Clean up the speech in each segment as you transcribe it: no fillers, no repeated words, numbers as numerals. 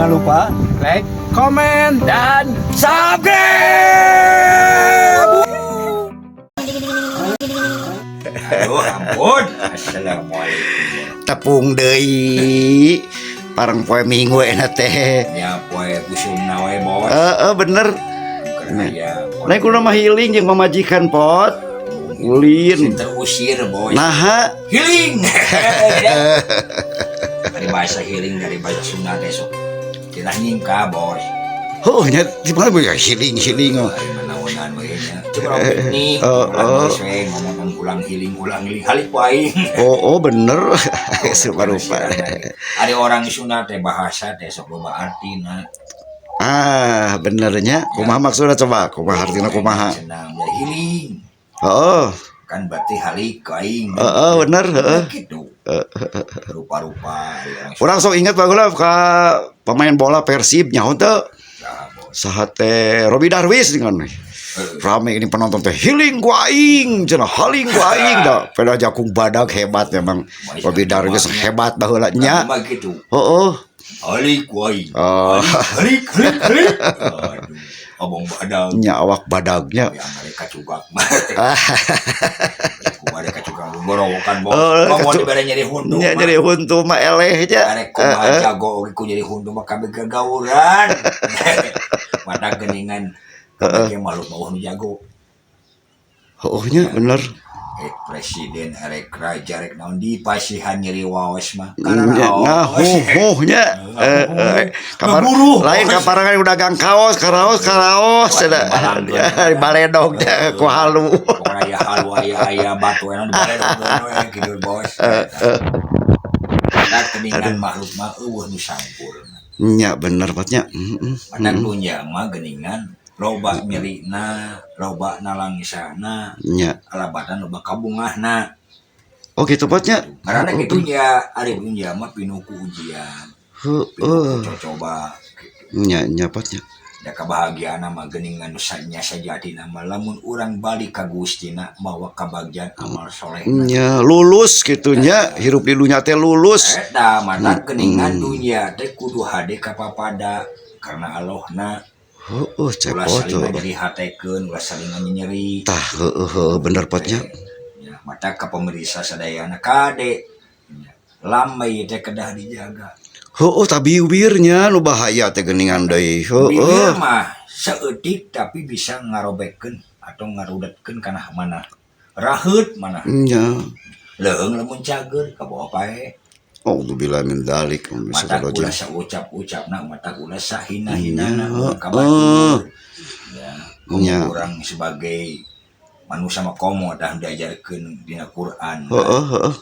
Jangan lupa Like, komen, dan subscribe. Aduh, ampun. Assalamualaikum. Tepung deui parang poe Minggu enak teh. Ya, poe busungna we, Bos. Heeh, bener. Keur aya. Naik kudu mah healing jeung pamajikan, Pot. Ulin. Terusir, Bos. Naha? Healing. Dari bahasa healing, dari bahasa Sunda teh sok. Cenah nyingka, Bos. Oh, nya di mana ya healing healing, oh. Ari manaonan we nya. Coba nih. Oh, Ulang oh. geus we ngomong ulang healing, ulang healing halik ku aing. Oh, bener. Suka lupa. Ada orang Sunda teh bahasa teh sok loba artina. Ah, benernya. Kumaha maksudnya coba? Kumaha artinya, kumaha? Senang ya healing. Oh, Kan berarti halik ku aing. heeh, bener, heeh. Gitu. Rupa-rupa ari orang Urang sok inget baheula ka pemain bola Persib, nyaho teu? Sunda, Bos. Saha teh, Robi Darwis dengan rame ini penonton teh, healing ku aing cenah, haling ku aing, da peda jakung badag. Hebat memang Robi Darwis, hebat baheula nya. Mah gitu. Oh. Halik ku aing. Oh. Halik, halik, halik. Aduh, abang badag. Nya, awak badagnya. Yang mereka cugak mah. Ku mereka cugak gorowokan, Bos. Oh, Mah mau dibere nyeri huntu. Nya, Mah. nyeri huntu mah eleh nya. Arek kumaha jago oge ku nyeri huntu mah kabeh gagauran. Mata geningan kabeh makhluk mah nu jago. Oh nya, bener. Rek presiden, rek raja, rek naon dipasihan nyeri waos mah. Nya, nah, huh nya. Eh, eh, kapar Ngeburu. lain kaparangan udah gang kaos, karaos, karaos cenah. Ya, baledog nya ku halu. Pokoknya aya halu, aya aya batu enak di baledog we gitu, Bos. Nah, geningan makhluk mah euweuh nu sampurna. Nya, bener patnya. Heeh. Matak dunya mah geningan loba nyerina, loba nalangsana, alabatan loba kabungahna. Oh gitu, Potnya. Karena gitu nya, ari dunya mah pinuh ku ujian, pinuh ku coba gitu. Nya nya, Potnya. Da kebahagiaan mah geuningan nu nya sajatina mah lamun urang balik ka Gustina mawa kabagjaan amal soleh. Nya, lulus gitu nya, hirup di dunya teh lulus. Eta mata geningan dunya teh kudu hade kapapada karena Allahna. Heeh, ulah cepot saling tuh. Nyeri hatekeun, ulah saling nyeri. Tah, heeh heeh, bener, Potnya. Ya, mata ka pemirsa sadayana, kade. Ya, lambai teh kedah dijaga. Heeh, tah bibirnya nu bahaya teh geuningan deui. Bibir mah saeutik tapi bisa ngarobekeun atau ngarudetkeun kana mana raheut mana. Leuheung lamun cager kabawa pae. Auzubillah min dzalik. Mata ulah saucap-ucapna, mata ulah sahina-hinana urang ka batur. Ya, komo urang sebagai manusia mah komo dah diajarkeun dina Quran. Heeh heeh.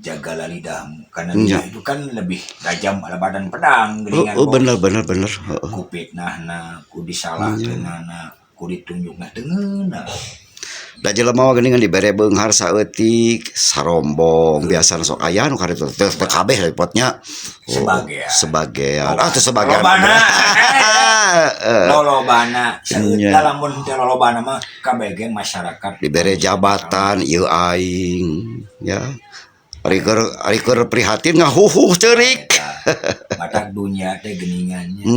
Jagalah lidahmu karena lidah itu kan lebih tajam badan pedang geuningan, Heeh, Bos. Bener bener bener, heeh. Ku fitnahna, ku disalahkeunana, ku ditunjukna teu ngeunah. Da jelema mah geuningan dibere beunghar saeutik, sarombong, biasana sok aya nu karitu teh, teu kabeh repotnya. Oh, Sebagian. Sebagian. Ah, teu sebagian. Lolobana. Heeh. Lolobana. Nya. Lamun teu lolobana mah kabeh ge masyarakat. Dibere jabatan ieu aing ya. Ari keur prihatin ngahuhuh ceurik. Eta, mata dunia teh geuningannya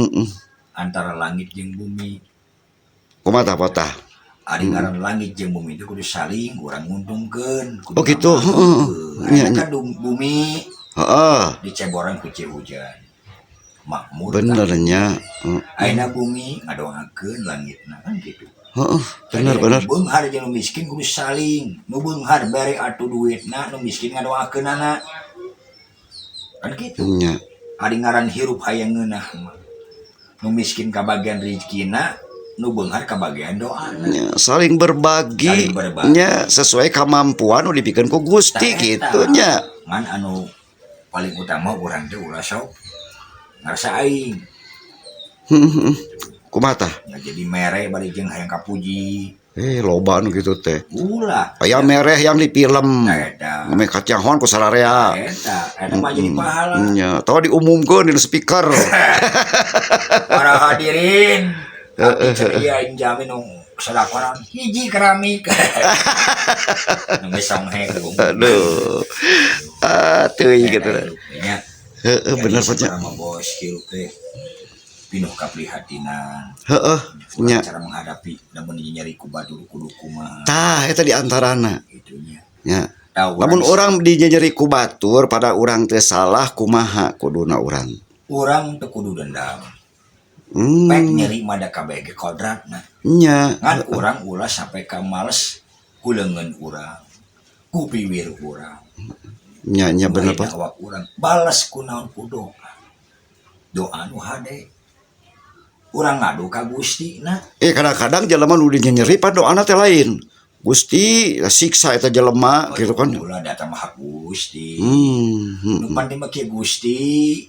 antara langit jeung bumi. Kumaha tah, Potah? Ari ngaran langit jeung bumi itu kudu saling urang nguntungkeun, kudu Oh, gitu. ngamanfaatkeun. Heeh. Nya, Ayeuna nya. kan bumi diceboran ku hujan. Makmur. Bener nya. Heeh. Ayeuna bumi ngadoakeun langitna kan gitu. Heeh, bener Jadi, bener. nu beunghar jeung nu miskin kudu saling. Nu beunghar bere atuh duitna, nu miskin ngadoakeunana. Kan gitu. Nya. Ari ngaran hirup hayang ngeunah mah. Nu miskin kabagian rezekina, nu beunghar kabagian doana. Nya, saling berbagi. Saling berbagi. Nya, sesuai kemampuan nu dibikeun ku Gusti Tah, eta. gitu nya. Ngan anu paling utama urang teh ulah sok ngarasa aing. Kumaha tah? Ya, jadi mere bari jeung hayang kapuji. Eh, loba nu kitu teh. Ulah. Aya mereh yang di film. Eta. Ngome kacanghoan ku sararea. Eta, eta mah jadi pahala. Nya, tau diumumkeun di speaker. Para hadirin, abdi ceria jamin nu selakonan hiji keramik. Nu geus songhe. Aduh. Ah, teuing gitu. Nya. Heeh, bener, Pak, nya. Sama bos hirup teh. Pinuh kaprihatinan. Heeh, nya. Cara menghadapi lamun nyeri ku batur kudu kumaha. Tah, eta di antarana. Gitu nya. Nya. Tahu. Lamun urang dinyeri ku batur pada urang teh salah, kumaha kuduna urang? Urang teu kudu dendam. Pek nyeri mah da kabeh ge kodratna. Ngan urang ulah sampai ka males ku leungeun urang, ku piwir urang. Nya nya, bener, Pak. Pak. Awak urang balas ku naon? Ku doa. Doa nu hade. Urang ngadu ka Gusti na. Eh, kadang-kadang jelema nu dinyeri pan doana teh lain. Gusti, siksa eta jelema gitu kan. Ulah, datang mah hak Gusti. Nu penting mah kieu, Gusti,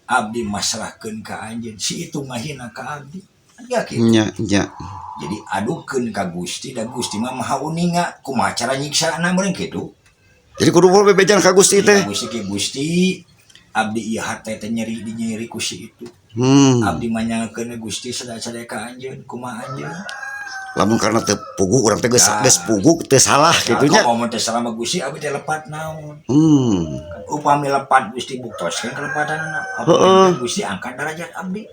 abdi masrahkeun ka anjeun, si itu ngahina ka abdi. Kan ya kitu. Nya nya. Jadi adukeun ka Gusti dan Gusti mah maha uninga kumaha cara nyiksana meureun kitu. Jadi kudu bebejan ka Gusti teh. Ka Gusti kieu, Gusti, abdi ieu hate teh nyeri, dinyeri ku si itu. Abdi mah nyangakeun Gusti sadaya-sadaya ka anjeun, kumaha anjeun? Lamun karena teu puguh urang teh geus Nah. geus puguh teu salah kitu nya. Kalau teh salah mah Gusti, abdi teh lepat naon? Upami lepat, Gusti buktoskeun kelepatanana. Upami Gusti angkat derajat abdi.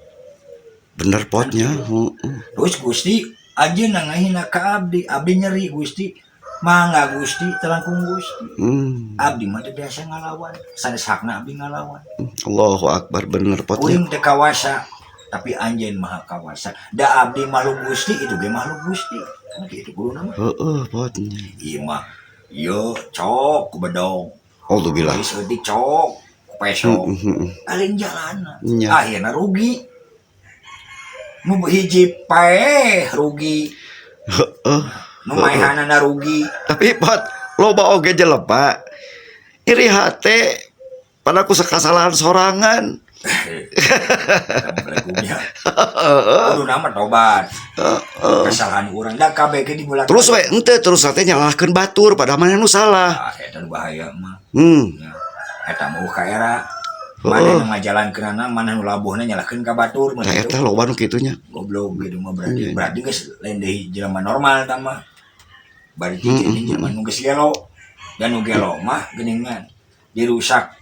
Bener potnya. Heeh. Terus Gusti, anjeun ngahina ka abdi, abdi nyeri Gusti. Mangga Gusti, telangkung Gusti. Abdi mah teu biasa ngalawan, sanes hakna abdi ngalawan. Allahu akbar, bener potnya. Kuring teu kawasa, tapi anjeun maha kawasa. Da abdi makhluk Gusti, itu ge makhluk Gusti. Kan kitu kuduna mah. Heeh, potnya. Ieu mah ieu cok ku bedog. Alhamdulillah. Geus eutik cok ku peso. Aling jalan. Akhirna rugi. Nu hiji paeh rugi. Nu maehanana rugi. Tapi pot, loba oge jelema iri hate pada ku kesalahan sorangan. Assalamualaikum. Kudu nama tobat. Kesalahan urang da kabeh ge dibulak. Terus we ente terus teh nyalahkeun batur pada mana nu salah. Ah, eta nu bahaya mah. Ya. Eta mah ka era. Mana nu ngajalankeunana, mana nu labuhna nyalahkeun ka batur mah Tah gitu. eta loba nu kitu nya. Goblok gitu mah berarti Iya. berarti geus lain deui jelema normal tah mah. Berarti jadi jelema nu geus gelo. Dan nu gelo mah geuningan dirusak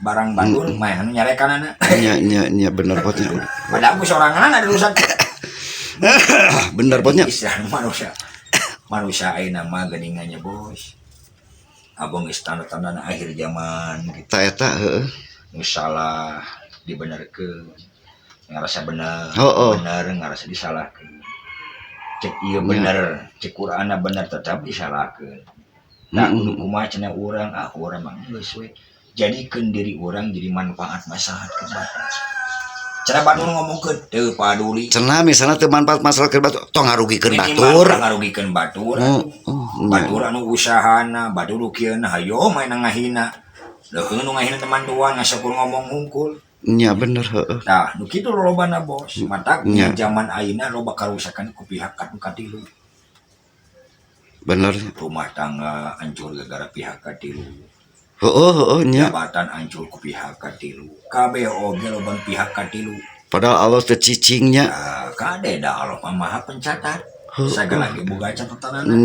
barang batur mah anu nyarekanana. Nya nya nya, bener potnya. Padahal ku sorangan ada rusak. Bener potnya. Istilah manusia. Manusia ayeuna mah geuningannya, Bos. Abang geus tanda-tanda akhir zaman gitu. Tah eta heeh. Nu salah dibenerkeun. Ngarasa bener, bener ngarasa disalahkeun. Cek ieu bener, cek Qur'anna bener tetap disalahkeun. Nah, kudu kumaha cenah urang, ah urang mah geus we. Jadikeun diri urang jadi manfaat maslahat ke batur. Cenah batur ngomongkeun teu paduli. Cenah misalnya teu manfaat masalah keur batur, tong ngarugikeun Minimal batur. urang ngarugikeun batur. Oh, nya. Batur anu usahana, batur nu kieu hayo main ngahina. Leuheung nu ngahina teman tuan ngasyukur ngomong hungkul. Nya bener heeh. Nah, nu kitu lolobana, Bos. Matak zaman ayeuna loba karusakan ku pihak kanu katilu. Bener. Rumah tangga hancur gara-gara pihak katilu. Heeh heeh nya. Jabatan hancur ku pihak katilu. Kabeh oge loba pihak katilu. Padahal Allah teh cicingnya. Nah, kade da Allah mah maha pencatat. Sagala ge boga catatanana.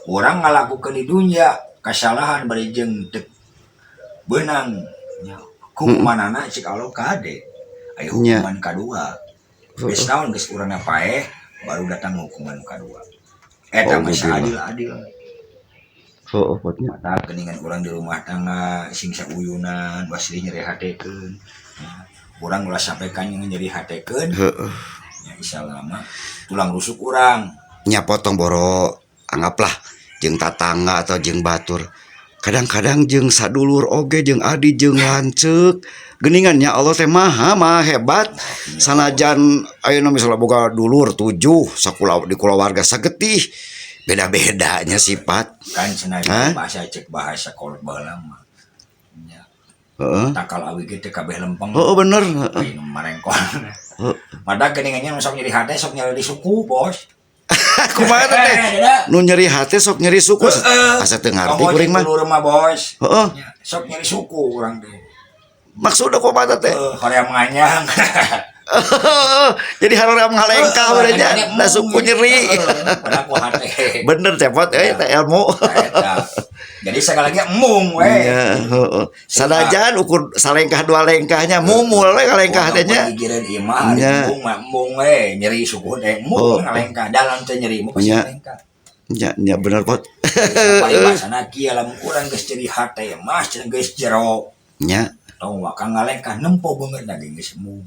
Urang ngalakukeun di dunya kesalahan bari jeung teu beunang nya. Hukumanana cik Allah kade. Aya hukuman kadua. Geus naon geus urangna paeh baru datang hukuman kadua. Eta mah Alhamdulillah. adil-adil. Heeh potnya. Mata geningan urang di rumah tangga sing sauyunan wasli nyeri hatekeun. Ya. Urang ulah sampai kan nyeri hatekeun. Ya insyaallah mah tulang rusuk urang. Nya potong boro anggaplah jeung tatangga atau jeung batur. Kadang-kadang jeung sadulur oge, jeung adi jeung lanceuk. Geuningan nya Allah teh maha maha hebat. Sanajan ayeuna misalnya boga dulur 7 sakula di kulawarga sagetih beda-bedanya sifat. Kan cenah Hah? bahasa cek bahasa kolot baheula mah. Nya takal awi ge teh kabeh lempeng. Heeh bener, heeh. Ayeuna marengkol. Padahal geuningannya nu sok nyeri hate sok nyeri di suku, Bos. Kumaha teh? Eh, Nu nyeri hate sok nyeri suku. Asa teu ngarti Kamu kuring mah. dulur mah, Bos. Heeh. Nya, sok nyeri suku urang teh. Maksudna kumaha teh? Hoream nganyang. Jadi haroream ngalengkah we nya, da suku nyeri. Padahal ku hate. Bener cepot euy teh ilmu. Eta. Jadi sekali lagi embung we. Nya, heeh. Sanajan ukur salengkah dua lengkahnya mumul we kalengkah teh nya. Gigireun imah ari embung mah embung we, nyeri suku teh embung ngalengkah dalam teh nyeri mah pasti ngalengkah. Nya nya bener pot. Paribasana kieu lamun urang geus jadi hate mah cenah geus jero. Nya. Tong waka ngalengkah nempo beungeut da geus embung.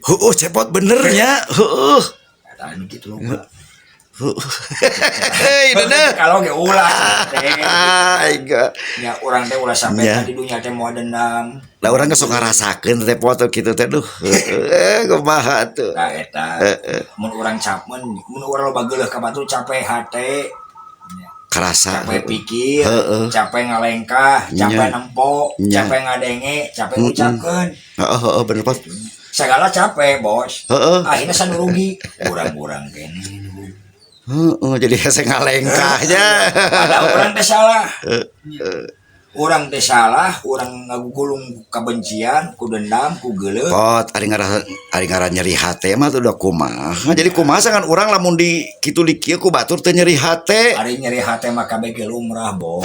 Heueuh cepot bener nya. Heueuh. Eta anu kitu loba. Hei, bener. Kalau ge ulah teh. Aing. Nya urang teh ulah sampai di dunya teh moal dendam. Lah urang geus sok ngarasakeun teh foto kitu teh duh. Heueuh, kumaha tuh. Nah eta mun urang capeun, mun urang loba geuleuh ka batur capek hate, Karasa. capek pikir, capek ngalengkah, capek nempo, capek ngadenge, capek ngucapkeun. Heeh heeh bener pot. Segala capek, Bos. Heeh. Akhirnya sanu rugi, urang-urang kene. Heeh, jadi hese ngalengkahnya. Padahal urang teh salah. Urang teh salah, urang ngagugulung kebencian, ku dendam, ku geuleuh. Pot, ari ngaran ari ngaran nyeri hate mah tuh udah kumaha. Jadi kumaha sangan urang lamun di kitu di kieu ku batur teu nyeri hate. Ari nyeri hate mah kabeh ge lumrah, Bos.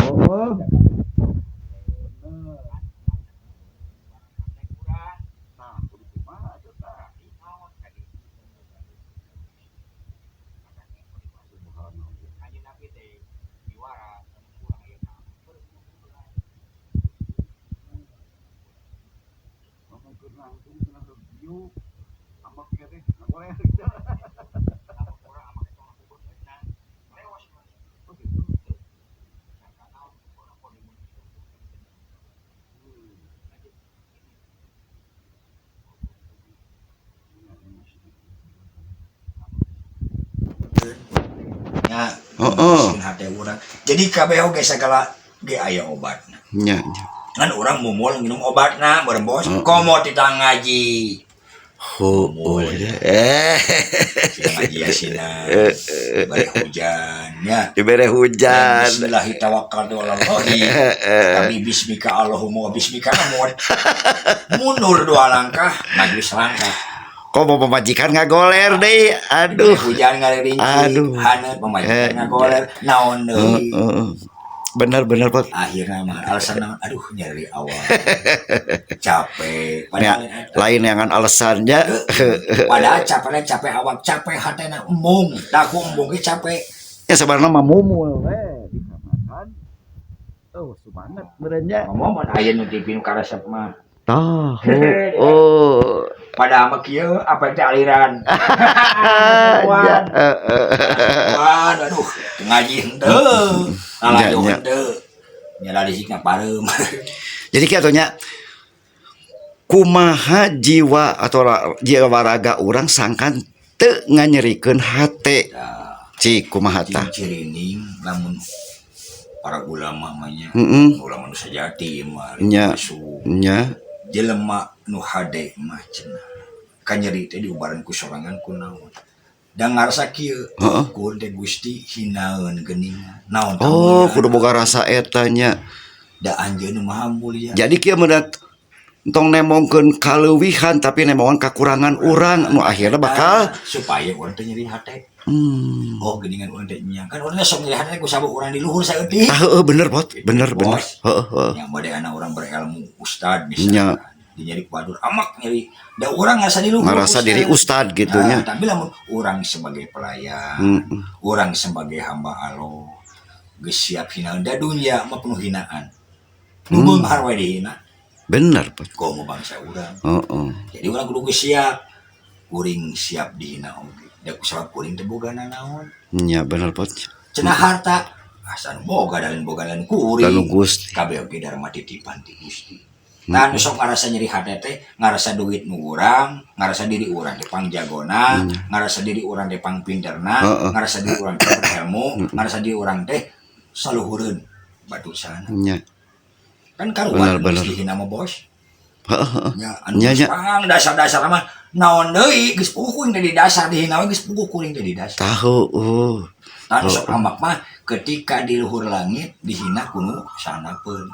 Nya, Heeh. hate urang. Jadi kabeh oge sagala ge aya obatna. Nya nya. Ngan urang mumul nginum obatna meureun bos, komo titah ngaji. Heueuh. Sina ngaji yasina. Bari hujan nya. Dibere hujan. Bismillahirrahmanirrahim. Tapi bismika Allahumma wa bismika amut. Mundur dua langkah, maju selangkah. Kok mau pemajikan ngagoler deui? Aduh. Hujan ngarerinci, Aduh. haneut pamajikan ngagoler, naon deui. Heeh. Bener bener pot. Akhirnya mah alasan naon? Aduh nyeri awal. Capek. Ya, Padahal eta. lain yang alasannya. Padahal capeknya capek awak, capek hatena embung. Da ku embung ge capek. Ya sebenarnya mah mumul we dikarenakan oh semangat meureun nya. Ngomong mun aya nu TV nu karesep mah. Tah. Oh. Padahal mah kieu apa teh aliran. Ya, Wah, aduh, ngaji henteu. Lalajo Nya, nya. henteu. Nya lalisikna pareum. Jadi kieu atuh nya kumaha jiwa atau jiwa raga urang sangkan teu nganyerikeun hate. Cik kumaha tah? Cirining lamun para ulama mah nya. Ulama nu sejati mah Nya. isu. Nya. Jelema nu hade mah cenah. Kanyeri teh diubaran ku sorangan ku naon. Da ngarasa kieu, ku teh Gusti hinaeun geuningan. Naon Oh, kudu boga rasa eta nya. Da anjeun nu maha mulia. Jadi kieu meureun entong nemongkeun kaleuwihan tapi nemongan kakurangan urang nu akhirna bakal supaya urang teh nyeri hate. Oh, geuningan urang teh nya. Kan urang teh sok nyeri hate ku sabab urang di luhur saeutik. Tah heueuh bener pot, bener bener. Bos. Heeh heeh. Yang bade anak orang berilmu ustad Nya. misalkan. Dinyeri ku batur amak nyeri. Da urang ngarasa di luhur. Ngarasa diri ustad gitu nya. Nah, tapi lamun urang sebagai pelayan, urang sebagai hamba Allah, geus siap hina da dunya mah penuh hinaan. Nu beunghar we dihina. Bener pot. Komo bangsa urang. Heeh. Jadi urang kudu geus siap. Kuring siap dihina oge. Da ku sabab kuring teh boga nanaon. Nya bener pot. Cenah harta asa nu boga dalin boga dalin kuring. Lalu Gusti. Kabeh oge darma titipan ti Gusti. Nah, nu sok ngarasa nyeri hate teh, ngarasa duit nu urang, ngarasa diri urang teh pangjagona, ngarasa diri urang teh pangpinterna, ngarasa diri urang teh berilmu, ngarasa diri urang teh saluhureun batur sana. Nya. Kan karuan Bener, bener. geus dihina mah bos. Heeh heeh. Nya anu Nya, nya. pang dasar-dasar mah naon deui geus puguh kuring teh di dasar dihina we geus puguh kuring teh di dasar. Tahu oh. Tah nu sok amak mah ketika di luhur langit dihina kuno sanapeun.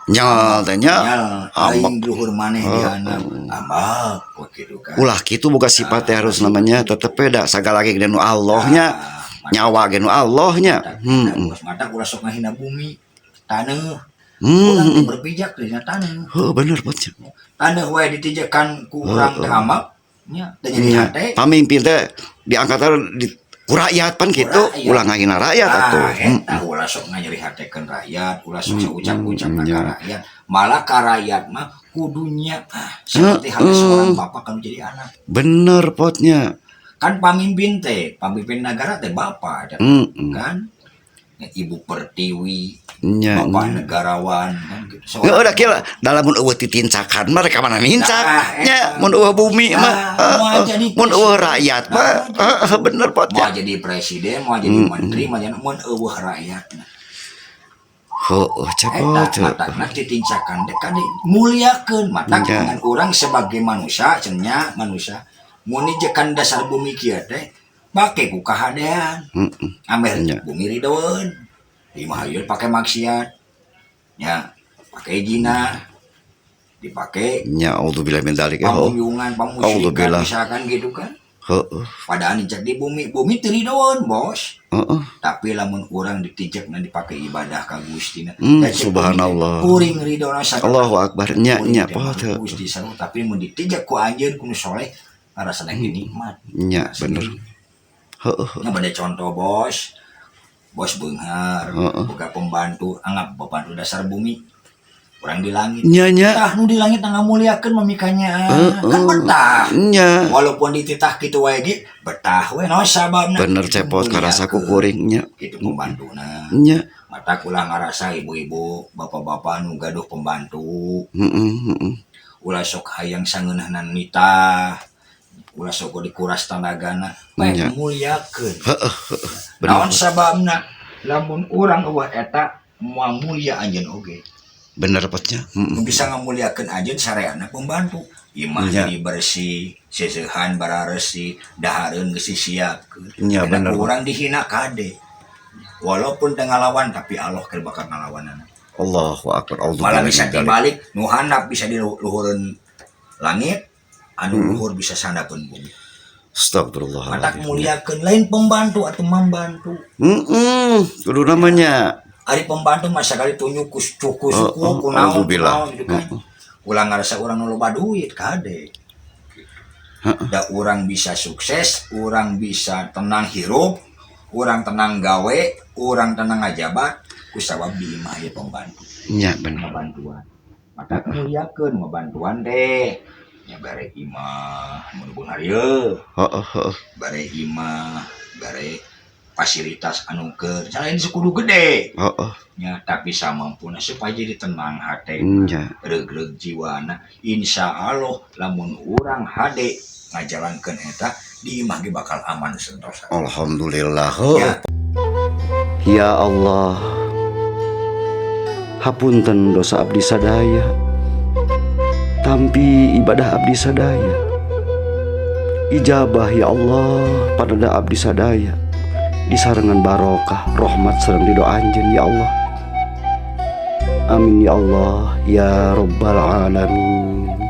Nya teh nya. Nyal, Amak. aing di luhur maneh dihana amak we kitu kan. Ulah kitu boga sifat teh harus namanya tetep we da sagala ge nu Allah nya. Ah, Nyawa ge nu Allah nya. Bos, matak ulah sok ngahina bumi, taneuh. Urang teh berpijak dina taneuh. Heuh, bener, Pot, nya. Taneuh wae ditijekan ku urang teh amak nya teh jadi hate. Pamimpin teh diangkat di ku rakyat pan kitu, rakyat. Ulah ngahina rakyat atuh. Ah, eta ulah sok nganyerihatekeun rakyat, ulah sok saucap-ucap ka rakyat. Malah ka rakyat mah kudunya seperti halnya seorang bapak kan jadi anak. Bener, Pot, nya. Kan pamimpin teh, pamimpin negara teh bapak kan? Ya, Ibu Pertiwi, bapak negarawan kan gitu. Heeh, da kieu dalam mun euweuh titincakan mah rek ka mana nincak Nah, nya, eta. Mun euweuh bumi mah, Nah, moal jadi mun euweuh rakyat mah, Nah, heeh, bener, Pot, mau nya. Jadi presiden, mau jadi menteri, mau jadi, mun euweuh rakyat. Heueuh, Eta cepot. Matakna titincakan teh kan muliakeun, matak dengan urang sebagai manusia cenah, manusia mun nijekan dasar bumi kieu teh pake ku kahadean ameh bumi ridoeun. Di mah ieu pake maksiat nya, pake zina, dipake Nya, auzubillah min dzalik. Oh. pamunjungan, pamusyrikan, Auzubillah. Misalkan gitu kan. Padahal nincak di bumi, bumi teu ridoeun, bos. Tapi lamun urang ditijek dipakai ibadah ka Gusti na. Da cek Subhanallah. bumi teh, kuring ridona Allahu akbar, nya kuring nya teh Pot. makhluk Gusti sarua, tapi mun ditijek ku anjeun ku nu soleh ngarasana ge nikmat. Nya, bener. Heeh. Nya bade contoh, bos. Bos beunghar, boga pembantu, anggap pembantu dasar bumi. Urang di langit. Nya nya. Tah, nu di langit ngamuliakeun mamikanya. Kan betah. Nya. Walaupun dititah kitu wae ge betah we, naon sababna? Bener, cepot, karasa ku kuring nya. Gitu pembantuna. Nya. Matak ulah ngarasa ibu-ibu, bapak-bapak nu gaduh pembantu, Heeh heeh. ulah sok hayang sangeunahna nitah, ulah sok dikuras tanagana, bae muliakeun. Heeh heeh. Bener. Naon sababna? Lamun urang euweuh eta moal mulia anjeun oge. Bener, Pot, nya. Heeh. Nu bisa ngamuliakeun anjeun sareana pembantu. Imah jadi bersih, seuseuhan barareusi, dahareun geus disiapkeun. Nya, Karena bener. Urang dihina kade. Walaupun teu ngalawan, tapi Allah keur bakal ngalawanana. Allahu akbar. Malah Auzubillah bisa min dzalik. dibalik, nu handap bisa di luhureun langit, anu luhur bisa sandapeun bumi. Matak Astagfirullahaladzim. Muliakeun lain pembantu atau membantu. Heeh, kudu namanya. Ari pembantu mah sakali tunjuk ku cuku suku Oh, ku naon auzubillah. naon gitu kan. Ulah ngarasa urang nu loba duit, kade. Da urang bisa sukses, urang bisa tenang hirup, urang tenang gawe, urang tenang ngajabat ku sabab di imah aya pembantu. Nya, bener. Ngabantuan. Matak muliakeun ngabantuan teh. Nya bare imah mun beunghar ieu, Heeh heeh. bare imah, bare fasilitas anu keur selain sekudu gede. Nya, tapi samampuna supaya jadi tenang hate, regreg jiwana. Insya Allah lamun urang hade ngajalankeun eta, di imah ge bakal aman sentosa. Alhamdulillah. Ya. Ya Allah. Hapunten dosa abdi sadaya. Tampi ibadah abdi sadaya. Ijabah ya Allah pada abdi sadaya. Disarengan barokah, rahmat sareng ridho anjeun ya Allah. Amin ya Allah ya rabbal alamin.